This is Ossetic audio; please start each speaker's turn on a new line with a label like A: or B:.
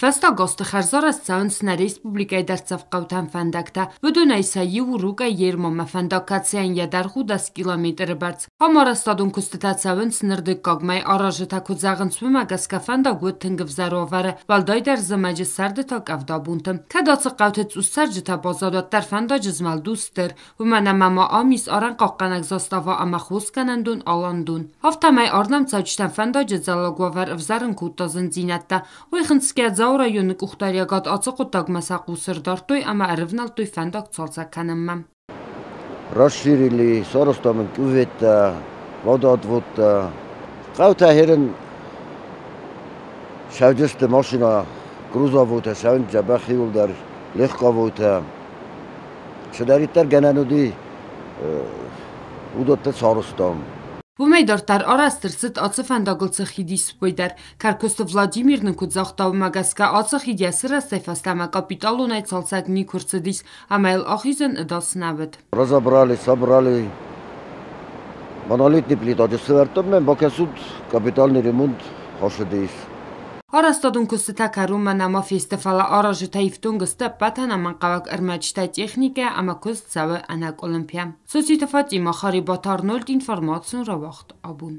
A: Фӕстаг азты хӕрзарӕзт цӕуынц нӕ республикӕйы дӕрддзӕф хъӕутӕм фӕндӕгтӕ. Уыдонӕй сӕ иу у Рукъӕй Ермомӕ фӕндаг, кӕцыйӕн йӕ дӕргъ у 10 километры бӕрц. Ам арӕзтадон куыстытӕ цӕуынц ныр дыккаг мӕй. Аразджытӕ куыд зӕгъынц, уымӕ гӕсгӕ фӕндаг уыд тынг ӕвзӕр уавӕры, уӕлдайдӕр зымӕджы, сӕрды та къӕвдабонты. Кӕд ацы хъӕуты цъус цӕрджытӕ баззад, уӕддӕр фӕндаджы змӕлд у стыр, уымӕн ӕмӕ ма ам ис арӕнхъахъхъӕнӕг заставӕ ӕмӕ хосгӕнӕндон Аландон. Афтӕмӕй ардӕм цӕуджытӕн фӕндаджы ӕдзӕллаг уавӕр ӕвзарын кодта зындзинӕдтӕ. Уый хынцгӕ Дзауы районы къухдариуӕгад ацы хъуыддагмӕ сӕ хъус ӕрдардтой ӕмӕ ӕрывнӕлдтой фӕндаг цалцӕг кӕнынмӕ.
B: Расширили, сарӕзтам ын кюветтӕ, водоотводтӕ. Хъӕутӕ херын сӕвджысты машина, грузовойтӕ сӕвын дзӕбӕх иуылдӕр, легковойтӕ. Цыдӕриддӕр гӕнӕн уыди, уыдӕттӕ сарӕзтам.
A: Уымӕй дарддӕр арӕзт ӕрцыд ацы фӕндагыл цы хид ис, уый дӕр. Кӕркуысты Владимир нын куыд загъта, уымӕ гӕсгӕ ацы хид йӕ сырӕзтӕй фӕстӕмӕ капиталонӕй цалцӕг никуы рцыдис ӕмӕ йыл ахизын ӕдас нӕ уыд.
B: Разобрали, собрали. Монолитный плита сӕвӕрдтам, мӕ бакӕсут, капитальный ремонт хӕссыдис.
A: Арӕзтадон куыстытӕ кӕронмӕ нӕма фесты, фӕлӕ аразджытӕ ифтонг сты ӕппӕт ӕнӕмӕнгхъӕуӕг ӕрмӕджытӕй, техникӕ ӕмӕ куыст цӕуы ӕнӕкъуылымпыйӕ. Цоциты Фатима, Харебаты Арнольд, информацион рауагъд «Абон».